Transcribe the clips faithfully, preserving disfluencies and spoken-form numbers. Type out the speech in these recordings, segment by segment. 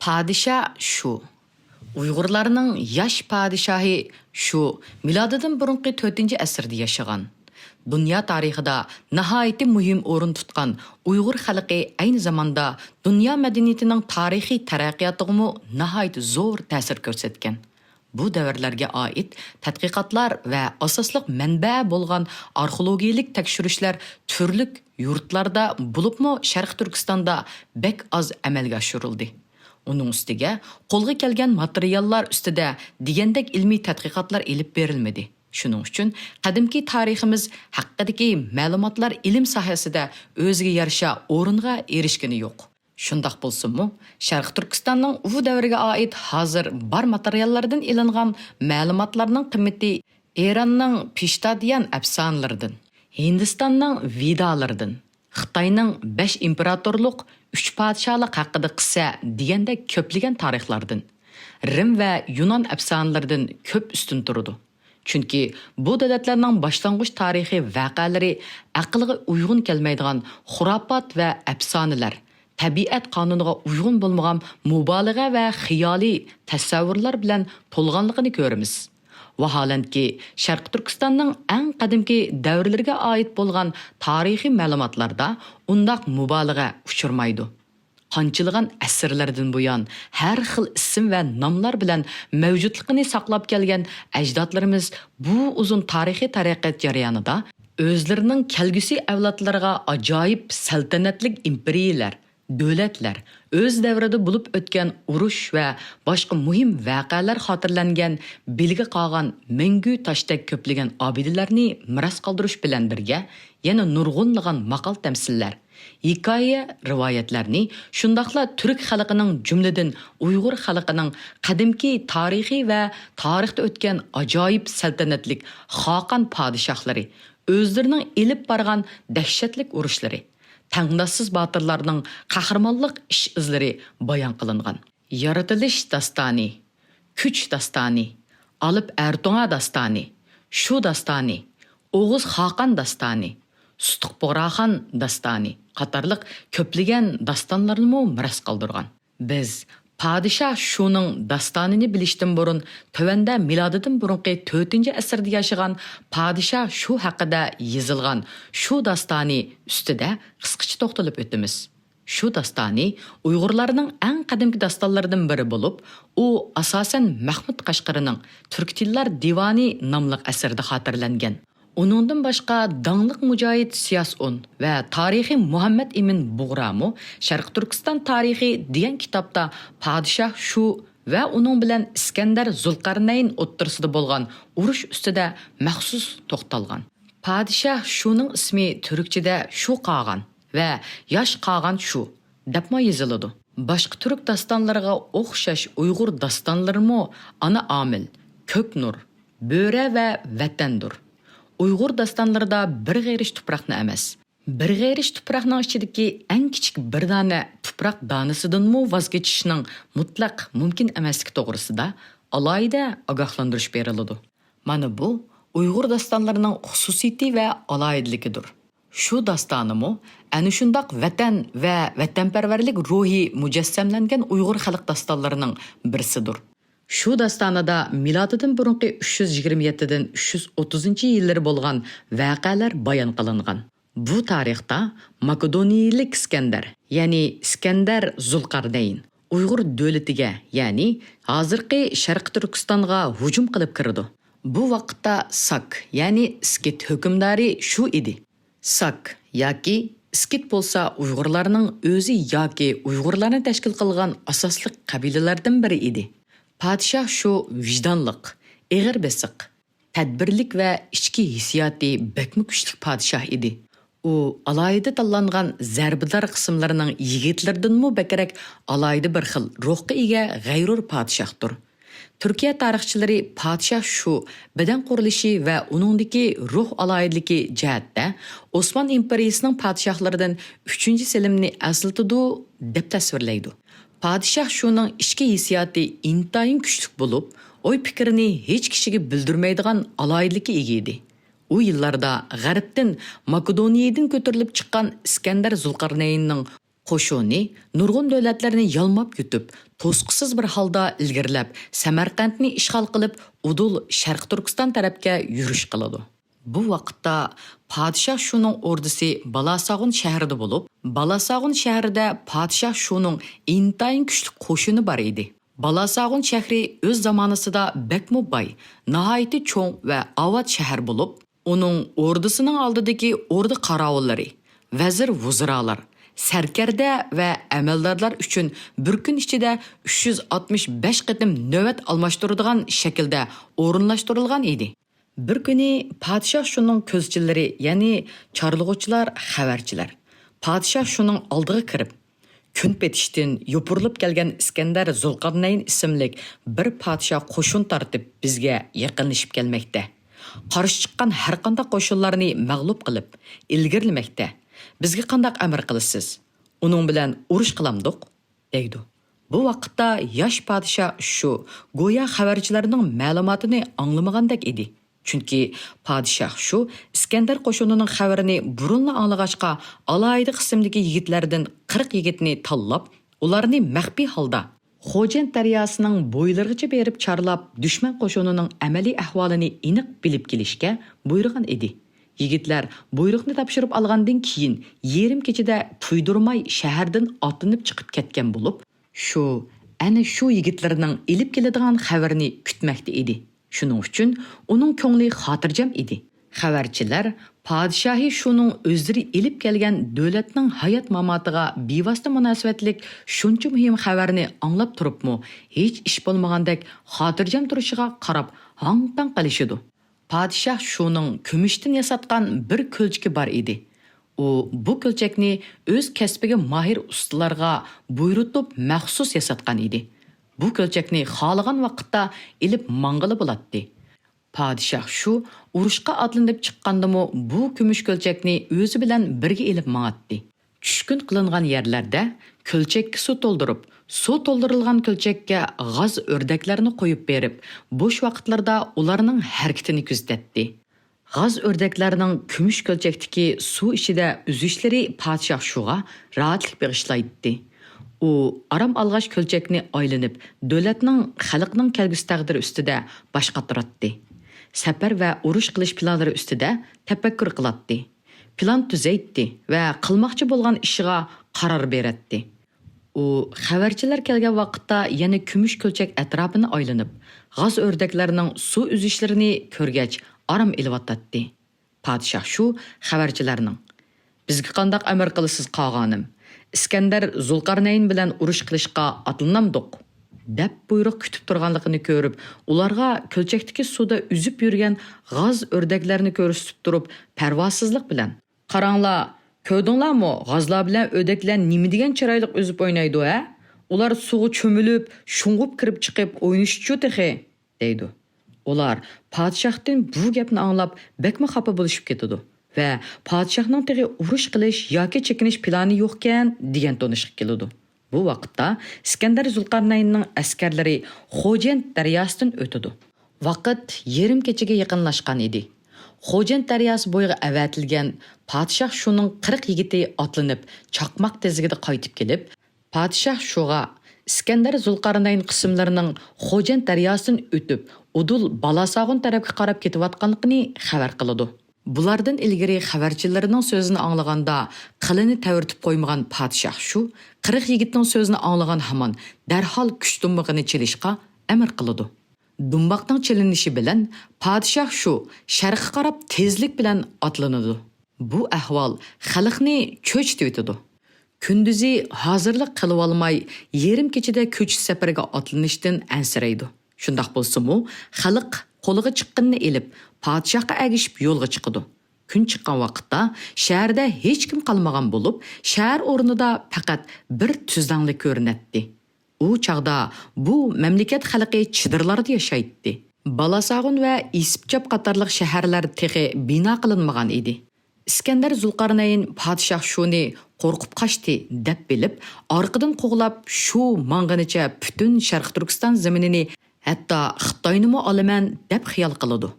پادىشاھ شۇ. ئۇيغۇرلارنىڭ ياش پادىشاھى شۇ مىلادىدىن بۇرۇنقى تۆتىنچى ئەسىردە ياشىغان. دۇنيا تارىخىدا ناھايىتى مۇھىم ئورۇن تۇتقان ئۇيغۇر خەلقى ئەينى زاماندا دۇنيا مەدەنىيىتىنىڭ تارىخىي تەرەققىياتىغىمۇ ناھايىتى زور تەسىر كۆرسەتكەن. بۇ دەۋرلەرگە ئائىت تەتقىقاتلار ۋە ئاساسلىق مەنبە بولغان ئارخېئولوگىيەلىك تەكشۈرۈشلەر تۈرلۈك يۇرتلاردا، بولۇپمۇ شەرقىي تۈركىستاندا بەك ئاز ئەمەلگە ئاشۇرۇلدى. ئۇنىڭ ئۈستىگە قولغا كەلگەن ماتېرىياللار ئۈستىدە دېگەندەك ئىلمىي تەتقىقاتلار ئېلىپ بېرىلمىدى. شۇنىڭ ئۈچۈن قەدىمكى تارىخىمىز ھەققىدىكى مەلۇماتلار ئىلىم ساھەسىدە ئۆزىگە يارىشا ئورۇنغا ئېرىشكىنى يوق. شۇنداق بولسىمۇ، شەرقىي تۈركىستاننىڭ ئۇ دەۋرگە ئائىت ھازىر بار ماتېرىياللاردىن ئېلىنغان مەلۇماتلارنىڭ قىممىتى ئىراننىڭ پېشتادىيان ئەپسانىلىرىدىن، ھىندىستاننىڭ ۋېدالىرىدىن، خىتاينىڭ بەش ئىمپېراتورلۇق، ئۈچ پادىشاھلىق ھەققىدە قىسسە دېگەندەك كۆپلىگەن تارىخلاردىن، رىم ۋە يۇنان ئەپسانىلىرىدىن كۆپ ئۈستۈن تۇرىدۇ. چۈنكى بۇ دۆلەتلەرنىڭ باشلانغۇچ تارىخىي ۋەقەلىرى ئەقىلگە ئۇيغۇن كەلمەيدىغان خۇراپات ۋە ئەپسانىلەر، تەبىئەت قانۇنىغا ئۇيغۇن بولمىغان مۇبالىغە ۋە خىيالىي تەسەۋۋۇرلار بىلەن تولغانلىقىنى كۆرىمىز. ۋاھالەنكى، شەرقىي تۈركىستاننىڭ ئەڭ قەدىمكى دەۋرلىرىگە ئائىت بولغان تارىخىي مەلۇماتلاردا ئۇنداق مۇبالىغە ئۇچرىمايدۇ. قانچىلىغان ئەسىرلەردىن بۇيان، ھەر خىل ئىسىم ۋە ناملار بىلەن مەۋجۇتلۇقىنى ساقلاپ كەلگەن ئەجدادلىرىمىز بۇ ئۇزۇن تارىخىي تەرەققىيات جەريانىدا ئۆزلىرىنىڭ كەلگۈسى ئەۋلادلىرىغا ئاجايىپ سەلتەنەتلىك ئىمپېرىيەلەر، دۆلەتلەر، ئۆز دەۋرىدە بولۇپ ئۆتكەن ئۇرۇش ۋە باشقا مۇھىم ۋەقەلەر خاتىرىلەنگەن بىلگە قالغان مەڭگۈ تاشتەك كۆپلىگەن ئابىدىلەرنى مىراس قالدۇرۇش بىلەن بىرگە، يەنە نۇرغۇنلىغان ماقال-تەمسىللەر، ھېكايە، رىۋايەتلەرنى، شۇنداقلا تۈرك خەلقىنىڭ، جۈملىدىن ئۇيغۇر خەلقىنىڭ قەدىمكى تارىخى ۋە تارىختا ئۆتكەن ئاجايىپ سەلتەنەتلىك خاقان پادىشاھلىرى، ئۆزلىرىنىڭ ئېلىپ بارغان دەھشەتلىك ئۇرۇشلىرى، تەڭداشسىز باتۇرلارنىڭ قەھرىمانلىق ئىش-ئىزلىرى بايان قىلىنغان. يارىتىلىش داستانى، كۈچ داستانى، ئالىپ ئەرتوڭا داستانى، شۇ داستانى، ئوغۇز خاقان داستانى، سۇتۇق بۇغراخان داستانى قاتارلىق كۆپلىگەن داستانلارنىمۇ مىراس قالدۇرغان. بىز پادىشاھ شۇنىڭ داستانىنى بىلىشتىن بۇرۇن، تۆۋەندە مىلادىدىن بۇرۇنقى تۆتىنچى ئەسىردە ياشىغان پادىشاھ شۇ ھەققىدە يېزىلغان شۇ داستانى ئۈستىدە قىسقىچە توختىلىپ ئۆتىمىز. شۇ داستانى ئۇيغۇرلارنىڭ ئەڭ قەدىمكى داستانلىرىدىن بىرى بولۇپ، ئۇ ئاساسەن مەخمۇت قەشقىرىنىڭ تۈركىي تىللار دىۋانى ناملىق ئەسىرىدە خاتىرىلەنگەن. ئۇنىڭدىن باشقا، داڭلىق مۇجاھىد سىياسئۇن ۋە تارىخى مۇھەممەد ئىمىن بۇغرامۇ شەرقىي تۈركىستان تارىخى دېگەن كىتابتا پادىشاھ شۇ ۋە ئۇنىڭ بىلەن ئىسكەندەر زۇلقەرنەين ئوتتۇرىسىدا بولغان ئۇرۇش ئۈستىدە مەخسۇس توختالغان. پادىشاھ شۇنىڭ ئىسمى تۈركچىدە شۇ قاغان ۋە ياش قاغان شۇ دەپمۇ يېزىلىدۇ. باشقا تۈرك داستانلىرىغا ئوخشاش ئۇيغۇر داستانلىرىمۇ ئانا ئامىل، كۆك نۇر، بۆرە ۋە ۋەتەندۇر. ئۇيغۇر داستانلىرىدا بىر غېرىش تۇپراقنى ئەمەس، بىر غېرىش تۇپراقنىڭ ئىچىدىكى ئەڭ كىچىك بىر دانە تۇپراق دانىسىدىنمۇ ۋاز كېچىشنىڭ مۇتلەق مۇمكىن ئەمەسلىكى توغرىسىدا ئالاھىدە ئاگاھلاندۇرۇش بېرىلىدۇ. مانا بۇ ئۇيغۇر داستانلىرىنىڭ خۇسۇسىيىتى ۋە ئالاھىدىلىكىدۇر. شۇ داستانىمۇ ئەنە شۇنداق ۋەتەن ۋە ۋەتەنپەرۋەرلىك روھى مۇجەسسەملەنگەن ئۇيغۇر خەلق داستانلىرىنىڭ بىرسىدۇر. شۇ داستانىدا مىلادىدىن بۇرۇنقى ئۈچ يۈز يىگىرمە يەتتىدىن ئۈچ يۈز ئوتتۇزىنچى يىللىرى بولغان ۋەقەلەر بايان قىلىنغان. بۇ تارىختا ماكېدونىيىلىك ئىسكەندەر، يەنى ئىسكەندەر زۇلقەرنەين، ئۇيغۇر دۆلىتىگە، يەنى ھازىرقى شەرقىي تۈركىستانغا ھۇجۇم قىلىپ كىرىدۇ. بۇ ۋاقىتتا ساك، يەنى ئىسكىت ھۆكۈمدارى شۇ ئىدى. ساك ياكى ئىسكىت بولسا ئۇيغۇرلارنىڭ ئۆزى ياكى ئۇيغۇرلارنى تەشكىل قىلغان ئاساسلىق قەبىلىلەردىن بىرى ئىدى. پادىشاھ شۇ ۋىجدانلىق، ئېغىر بېسىق، تەدبىرلىك ۋە ئىچكى ھېسسىياتى بەكمۇ كۈچلۈك پادىشاھ ئىدى. ئۇ ئالاھىدە تاللانغان زەربىدار قىسىملىرىنىڭ يىگىتلىرىدىنمۇ بەكرەك ئالاھىدە بىر خىل روھقا ئىگە غەيرۇر پادىشاھتۇر. تۈركىيە تارىخچىلىرى پادىشاھ شۇ بەدەن قۇرۇلۇشى ۋە ئۇنىڭدىكى روھ ئالاھىدىلىكى جەھەتتە ئوسمان ئىمپېرىيىسىنىڭ پادىشاھلىرىدىن ئۈچىنچى سېلىمنى ئەسلىتىدۇ، دەپ تەسۋىرلەيدۇ. پادىشاھ شۇنىڭ ئىچكى ھېسسىياتى ئىنتايىن كۈچلۈك بولۇپ، ئوي-پىكرىنى ھېچ كىشىگە بىلدۈرمەيدىغان ئالاھىدىلىككە ئىگە ئىدى. ئۇ يىللاردا غەربتىن، ماكېدونىيەدىن كۆتۈرۈلۈپ چىققان ئىسكەندەر زۇلقەرنەيننىڭ قوشۇنى نۇرغۇن دۆلەتلەرنى يالماپ يۇتۇپ، توسقۇسىز بىر ھالدا ئىلگىرىلەپ، سەمەرقەنتنى ئىشغال قىلىپ، ئۇدۇل شەرقىي تۈركىستان تەرەپكە يۈرۈش قىلىدۇ. بۇ ۋاقىتتا پادىشاھ شۇنىڭ ئوردىسى بالاساغۇن شەھىرىدە بولۇپ، بالاساغۇن شەھىرىدە پادىشاھ شۇنىڭ ئىنتايىن كۈچلۈك قوشۇنى بار ئىدى. بالاساغۇن شەھىرى ئۆز زامانىسىدا بەكمۇ باي، ناھايىتى چوڭ ۋە ئاۋات شەھەر بولۇپ، ئۇنىڭ ئوردىسىنىڭ ئالدىدىكى ئوردا قاراۋۇللىرى، ۋەزىر-ۋۇزرالار، سەركەردە ۋە ئەمەلدارلار ئۈچۈن بىر كۈن ئىچىدە ئۈچ يۈز ئاتمىش بەش قېتىم نۆۋەت ئالماشتۇرىدىغان شەكىلدە ئورۇنلاشتۇرۇلغان ئىدى. بىر كۈنى پادىشاھ شۇنىڭ كۆزچىلىرى، يەنى چارلىغۇچىلار، خەۋەرچىلەر پادىشاھ شۇنىڭ ئالدىغا كىرىپ، كۈن پېتىشتىن يوپۇرۇلۇپ كەلگەن ئىسكەندەر زۇلقارنەين ئىسىملىك بىر پادىشاھ قوشۇن تارتىپ بىزگە يېقىنلىشىپ كەلمەكتە. قارشى چىققان ھەرقانداق قوشۇنلارنى مەغلۇپ قىلىپ، ئىلگىرىلىمەكتە. بىزگە قانداق ئەمر قىلىسىز؟ ئۇنىڭ بىلەن ئۇرۇش قىلامدۇق؟ دەيدۇ. بۇ ۋاقىتتا ياش پادىشاھ شۇ گويا خەۋەرچىلەرنىڭ مەلۇماتىنى ئاڭلىمىغاندەك ئىدى. چۈنكى پادىشاھ شۇ ئىسكەندەر قوشۇنىنىڭ خەۋىرىنى بۇرۇنلا ئاڭلىغاچقا، ئالاھىدە قىسىمدىكى يىگىتلەردىن قىرىق يىگىتنى تاللاپ، ئۇلارنى مەخپىي ھالدا خوجەنت دەرياسىنىڭ بويلىرىغىچە بېرىپ چارلاپ، دۈشمەن قوشۇنىنىڭ ئەمەلىي ئەھۋالىنى ئېنىق بىلىپ كېلىشكە بۇيرۇغان ئىدى. يىگىتلەر بۇيرۇقنى تاپشۇرۇپ ئالغاندىن كېيىن، يېرىم كېچىدە تۇيدۇرماي شەھەردىن ئاتلىنىپ چىقىپ كەتكەن بولۇپ، شۇ، ئەنە شۇ يىگىتلىرىنىڭ ئېلىپ كېلىدىغان خەۋىرىنى كۈتمەكتە ئىدى. شۇنىڭ ئۈچۈن ئۇنىڭ كۆڭلى خاتىرجەم ئىدى. خەۋەرچىلەر پادىشاھى شۇنىڭ ئۆزلىرى ئېلىپ كەلگەن دۆلەتنىڭ ھايات-ماماتىغا بىۋاسىتە مۇناسىۋەتلىك شۇنچە مۇھىم خەۋەرنى ئاڭلاپ تۇرۇپمۇ، ھېچ ئىش بولمىغاندەك خاتىرجەم تۇرۇشىغا قاراپ ھاڭ-تاڭ قېلىشىدۇ. پادىشاھ شۇنىڭ كۈمۈشتىن ياساتقان بىر كۆلچىكى بار ئىدى. ئۇ بۇ كۆلچەكنى ئۆز كەسپىگە ماھىر ئۇستىلارغا بۇيرۇتۇپ مەخسۇس ياساتقان ئىدى. بۇ كۆلچەكنى خالىغان ۋاقىتتا ئېلىپ ماڭغىلى بولاتتى. پادىشاھ شۇ ئۇرۇشقا ئاتلىنىپ چىققاندىمۇ بۇ كۈمۈش كۆلچەكنى ئۆزى بىلەن بىرگە ئېلىپ ماڭاتتى. چۈشكۈن قىلىنغان يەرلەردە كۆلچەككە سۇ تولدۇرۇپ، سۇ تولدۇرۇلغان كۆلچەككە غاز ئۆردەكلەرنى قويۇپ بېرىپ، بوش ۋاقىتلىرىدا ئۇلارنىڭ ھەرىكىتىنى كۆزىتەتتى. غاز ئۆردەكلەرنىڭ كۈمۈش كۆلچەكتىكى سۇ ئىچىدە ئۈزۈشلىرى پادىشاھ شۇغا راھەتلىك بېغىشلايتتى. ئۇ ئارام ئالغاچ كۆلچەكنى ئايلىنىپ، دۆلەتنىڭ، خەلقنىڭ كەلگۈسى تەقدىرى ئۈستىدە باش قاتۇراتتى. سەپەر ۋە ئۇرۇش قىلىش پىلانلىرى ئۈستىدە تەپەككۇر قىلاتتى. پىلان تۈزەيتتى ۋە قىلماقچى بولغان ئىشىغا قارار بېرەتتى. ئۇ خەۋەرچىلەر كەلگەن ۋاقىتتا يەنە كۈمۈش كۆلچەك ئەتراپىنى ئايلىنىپ، غاز ئۆردەكلەرنىڭ سۇ ئۈزۈشلىرىنى كۆرگەچ ئارام ئېلىۋاتاتتى. پادىشاھ شۇ خەۋەرچىلەرنىڭ، «بىزگە قانداق ئەمر قىلىسىز، قاغانىم؟ ئىسكەندەر زۇلقارنەين بىلەن ئۇرۇش قىلىشقا ئاتلىنامدۇق؟» دەپ بۇيرۇق كۈتۈپ تۇرغانلىقىنى كۆرۈپ، ئۇلارغا كۆلچەكتىكى سۇدا ئۈزۈپ يۈرگەن غاز ئۆردەكلەرنى كۆرسىتىپ تۇرۇپ، پەرۋاسىزلىق بىلەن، «قاراڭلار، كۆردۈڭلارمۇ، غازلار بىلەن ئۆردەكلەر نېمە دېگەن چىرايلىق ئۈزۈپ ئوينايدۇ، ھە؟ ئۇلار سۇغا چۆمۈلۈپ، شۇڭغۇپ كىرىپ چىقىپ ئوينىشىچۇ تېخى!» دەيدۇ. ئۇلار پادىشاھتىن بۇ گەپنى ئاڭلاپ بەكمۇ خاپا بولۇشۇپ كېتىدۇ ۋە پادىشاھنىڭ تېخى ئۇرۇش قىلىش ياكى چېكىنىش پىلانى يوقكەن دېگەن تونۇشقا كېلىدۇ. بۇ ۋاقىتتا ئىسكەندەر زۇلقارنەيننىڭ ئەسكەرلىرى خوجەنت دەرياسىدىن ئۆتىدۇ. ۋاقىت يېرىم كېچىگە يېقىنلاشقان ئىدى. خوجەنت دەرياسى بويىغا ئەۋەتىلگەن پادىشاھ شۇنىڭ قىرىق يىگىتى ئاتلىنىپ، چاقماق تېزلىكىدە قايتىپ كېلىپ، پادىشاھ شۇغا ئىسكەندەر زۇلقارنەين قىسىملىرىنىڭ خوجەنت دەرياسىدىن ئۆتۈپ، ئۇدۇل بالاساغۇن تەرەپكە قاراپ كېتىۋاتقانلىقىنى خەۋەر قىلىدۇ. بۇلاردىن ئىلگىرى خەۋەرچىلىرىنىڭ سۆزىنى ئاڭلىغاندا، قىلىنى تەۋرىتىپ قويمىغان پادىشاھ شۇ، قىرىق يىگىتنىڭ سۆزىنى ئاڭلىغان ھامان دەرھال كۈچ دۇمبىقىنى چېلىشقا ئەمر قىلىدۇ. دۇمباقنىڭ چېلىنىشى بىلەن پادىشاھ شۇ شەرققە قاراپ تېزلىك بىلەن ئاتلىنىدۇ. بۇ ئەھۋال خەلقنى چۆچۈتۈۋېتىدۇ. كۈندۈزى ھازىرلىق قىلىۋالماي، يېرىم كېچىدە كۆچۈش سەپىرىگە ئاتلىنىشتىن ئەنسىرەيدۇ. شۇنداق بولسىمۇ، خەلق قولىغا چىققىنىنى ئېلىپ، پادىشاھقا ئەگىشىپ يولغا چىقىدۇ. كۈن چىققان ۋاقىتتا شەھەردە ھېچكىم قالمىغان بولۇپ، شەھەر ئورنىدا پەقەت بىر تۈزلەڭلىك كۆرۈنەتتى. ئۇ چاغدا بۇ مەملىكەت خەلقى چېدىرلاردا ياشايتتى. بالاساغۇن ۋە ئىسىپچاپ قاتارلىق شەھەرلەر تېخى بىنا قىلىنمىغان ئىدى. ئىسكەندەر زۇلقارنەين پادىشاھ شۇنى قورقۇپ قاچتى دەپ بىلىپ، ئارقىدىن قوغلاپ، شۇ ماڭغىنىچە پۈتۈن شەرقىي تۈركىستان زېمىنىنى، ھەتتا خىتاينىمۇ ئالىمەن دەپ خىيال قىلىدۇ.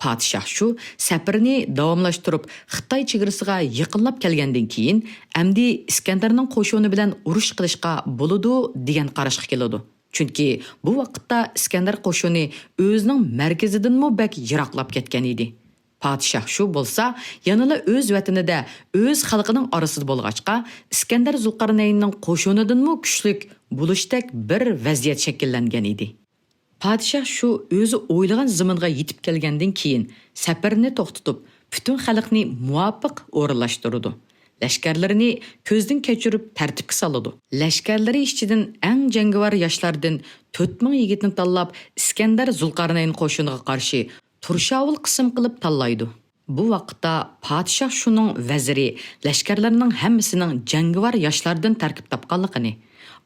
پادىشاھ شۇ سەپىرىنى داۋاملاشتۇرۇپ، خىتاي چېگرىسىغا يېقىنلاپ كەلگەندىن كېيىن، ئەمدى ئىسكەندەرنىڭ قوشۇنى بىلەن ئۇرۇش قىلىشقا بولىدۇ، دېگەن قاراشقا كېلىدۇ. چۈنكى بۇ ۋاقىتتا ئىسكەندەر قوشۇنى ئۆزىنىڭ مەركىزىدىنمۇ بەك يىراقلاپ كەتكەن ئىدى. پادىشاھ شۇ بولسا يەنىلا ئۆز ۋەتىنىدە، ئۆز خەلقىنىڭ ئارىسىدا بولغاچقا، ئىسكەندەر زۇلقەرنەيننىڭ قوشۇنىدىنمۇ كۈچلۈك بولۇشتەك بىر ۋەزىيەت شەكىللەنگەن ئىدى. پادىشاھ شۇ ئۆزى ئويلىغان زېمىنغا يېتىپ كەلگەندىن كېيىن، سەپىرىنى توختىتىپ، پۈتۈن خەلقنى مۇۋاپىق ئورۇنلاشتۇرىدۇ. لەشكەرلىرىنى كۆزدىن كەچۈرۈپ، تەرتىپكە سالىدۇ. لەشكەرلىرى ئىچىدىن ئەڭ جەڭگىۋار ياشلاردىن تۆت مىڭ يىگىتنى تاللاپ، ئىسكەندەر زۇلقەرنەين قوشۇنىغا قارشى تۇرشاۋۇل قىسىم قىلىپ تاللايدۇ. بۇ ۋاقىتتا پادىشاھ شۇنىڭ ۋەزىرى لەشكەرلىرىنىڭ ھەممىسىنىڭ جەڭگىۋار ياشلاردىن تەركىب تاپقانلىقىنى،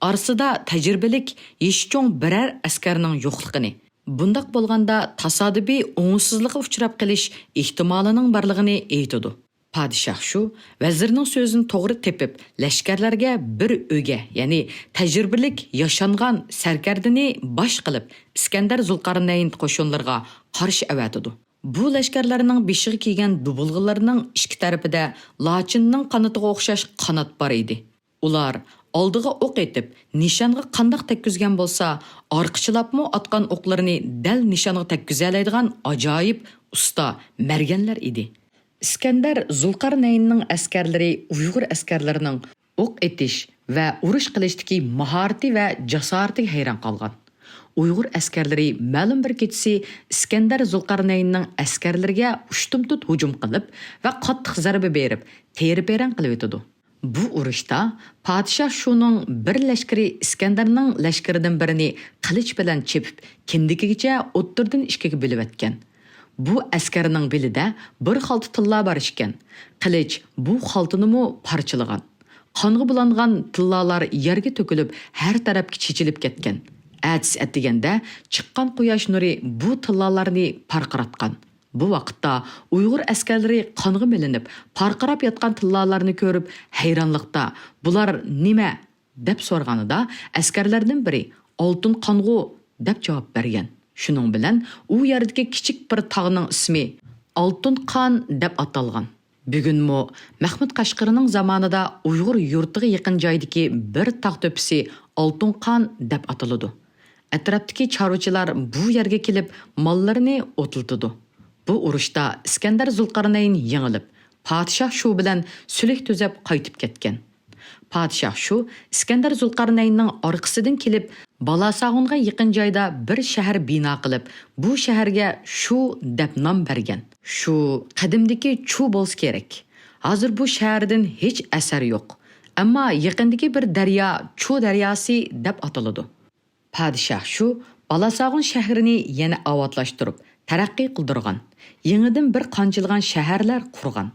ئارىسىدا تەجرىبىلىك، يېشى چوڭ بىرەر ئەسكەرنىڭ يوقلۇقىنى، بۇنداق بولغاندا تاسادىپىي ئوڭۇشسىزلىققا ئۇچراپ قېلىش ئېھتىمالىنىڭ بارلىقىنى ئېيتىدۇ. پادىشاھ شۇ ۋەزىرنىڭ سۆزىنى توغرا تېپىپ، لەشكەرلەرگە بىر ئۆگە، يەنى تەجرىبىلىك، ياشانغان سەركەردىنى باش قىلىپ، ئىسكەندەر زۇلقەرنەين قوشۇنلىرىغا قارشى ئەۋەتىدۇ. بۇ لەشكەرلەرنىڭ بېشىغا كىيگەن دۇبۇلغىلىرىنىڭ ئىككى تەرىپىدە لاچىننىڭ قانىتىغا ئوخشاش قانات بار ئىدى. ئۇلار ئالدىغا ئوق ئېتىپ، نىشانغا قانداق تەگكۈزگەن بولسا، ئارقىچىلاپمۇ ئاتقان ئوقلىرىنى دەل نىشانغا تەگكۈزەلەيدىغان ئاجايىپ ئۇستا مەرگەنلەر ئىدى. ئىسكەندەر زۇلقەرنەيننىڭ ئەسكەرلىرى ئۇيغۇر ئەسكەرلىرىنىڭ ئوق ئېتىش ۋە ئۇرۇش قىلىشتىكى ماھارىتى ۋە جاسارىتىگە ھەيران قالغان. ئۇيغۇر ئەسكەرلىرى مەلۇم بىر كېچىسى ئىسكەندەر زۇلقەرنەيننىڭ ئەسكەرلىرىگە ئۇشتۇمتۇت ھۇجۇم قىلىپ ۋە قاتتىق زەربە بېرىپ، تېرە-پېرەڭ قىلىۋېتىدۇ. بۇ ئۇرۇشتا پادىشاھ شۇنىڭ بىر لەشكىرى ئىسكەندەرنىڭ لەشكىرىدىن بىرىنى قىلىچ بىلەن چېپىپ، كىندىكىگىچە ئوتتۇرىدىن ئىككىگە بۆلۈۋەتكەن. بۇ ئەسكەرنىڭ بېلىدە بىر خالتا تىللا بار ئىكەن. قىلىچ بۇ خالتىنىمۇ پارچىلىغان. قانغا بۇلانغان تىللالار يەرگە تۆكۈلۈپ، ھەر تەرەپكە چېچىلىپ كەتكەن. ئەتىسى ئەتىگەندە چىققان قۇياش نۇرى بۇ تىللالارنى پارقىراتقان. بۇ ۋاقىتتا ئۇيغۇر ئەسكەرلىرى قانغا مىلىنىپ، پارقىراپ ياتقان تىللالارنى كۆرۈپ، ھەيرانلىقتا، «بۇلار نېمە؟» دەپ سورىغانىدا، ئەسكەرلەردىن بىرى، «ئالتۇن قانغۇ» دەپ جاۋاب بەرگەن. شۇنىڭ بىلەن ئۇ يەردىكى كىچىك بىر تاغنىڭ ئىسمى ئالتۇن قان دەپ ئاتالغان. بۈگۈنمۇ مەخمۇت قەشقىرىنىڭ زامانىدا ئۇيغۇر يۇرتىغا يېقىن جايدىكى بىر تاغ تۆپىسى ئالتۇن قان دەپ ئاتىلىدۇ. ئەتراپتىكى چارۋىچىلار بۇ يەرگە كېلىپ ماللىرىنى ئوتلىتىدۇ. بۇ ئۇرۇشتا ئىسكەندەر زۇلقەرنەين يېڭىلىپ، پادىشاھ شۇ بىلەن سۈلۈك تۈزەپ قايتىپ كەتكەن. پادىشاھ شۇ ئىسكەندەر زۇلقەرنەيننىڭ ئارقىسىدىن كېلىپ، بالاساغۇنغا يېقىن جايدا بىر شەھەر بىنا قىلىپ، بۇ شەھەرگە شۇ دەپ نام بەرگەن. شۇ قەدىمدىكى چۇ بولسا كېرەك. ھازىر بۇ شەھەردىن ھېچ ئەسەر يوق. ئەمما يېقىندىكى بىر دەريا چۇ دەرياسى دەپ ئاتىلىدۇ. پادىشاھ شۇ بالاساغۇن شەھىرىنى يەنە ئاۋاتلاشتۇرۇپ، تەرەققىي قىلدۇرغان. يېڭىدىن بىر قانچىلىغان شەھەرلەر قۇرغان.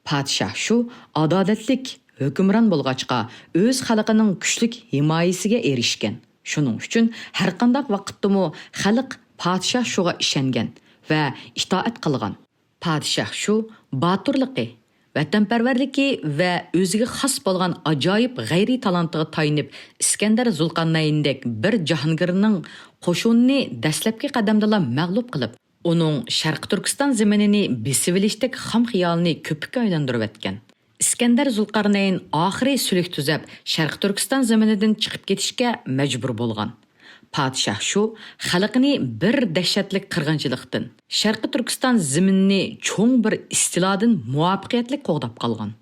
پادىشاھ شۇ ئادالەتلىك ھۆكۈمران بولغاچقا، ئۆز خەلقىنىڭ كۈچلۈك ھىمايىسىگە ئېرىشكەن. شۇنىڭ ئۈچۈن ھەرقانداق ۋاقىتتىمۇ خەلق پادىشاھ شۇغا ئىشەنگەن ۋە ئىتائەت قىلغان. پادىشاھ شۇ باتۇرلۇقى، ۋەتەنپەرۋەرلىكى ۋە ئۆزىگە خاس بولغان ئاجايىپ غەيرىي تالانتىغا تايىنىپ، ئىسكەندەر زۇلقەرنەيندەك بىر جاھانگىرنىڭ قوشۇنىنى دەسلەپكى قەدەمدىلا مەغلۇپ قىلىپ، ئۇنىڭ شەرقىي تۈركىستان زېمىنىنى بېسىۋېلىشتەك خام خىيالىنى كۆپۈككە ئايلاندۇرۇۋەتكەن. ئىسكەندەر زۇلقەرنەين ئاخىرى سۈلۈك تۈزەپ، شەرقىي تۈركىستان زېمىنىدىن چىقىپ كېتىشكە مەجبۇر بولغان. پادىشاھ شۇ خەلقىنى بىر دەھشەتلىك قىرغىنچىلىقتىن، شەرقىي تۈركىستان زېمىنىنى چوڭ بىر ئىستىلادىن مۇۋەپپەقىيەتلىك قوغداپ قالغان.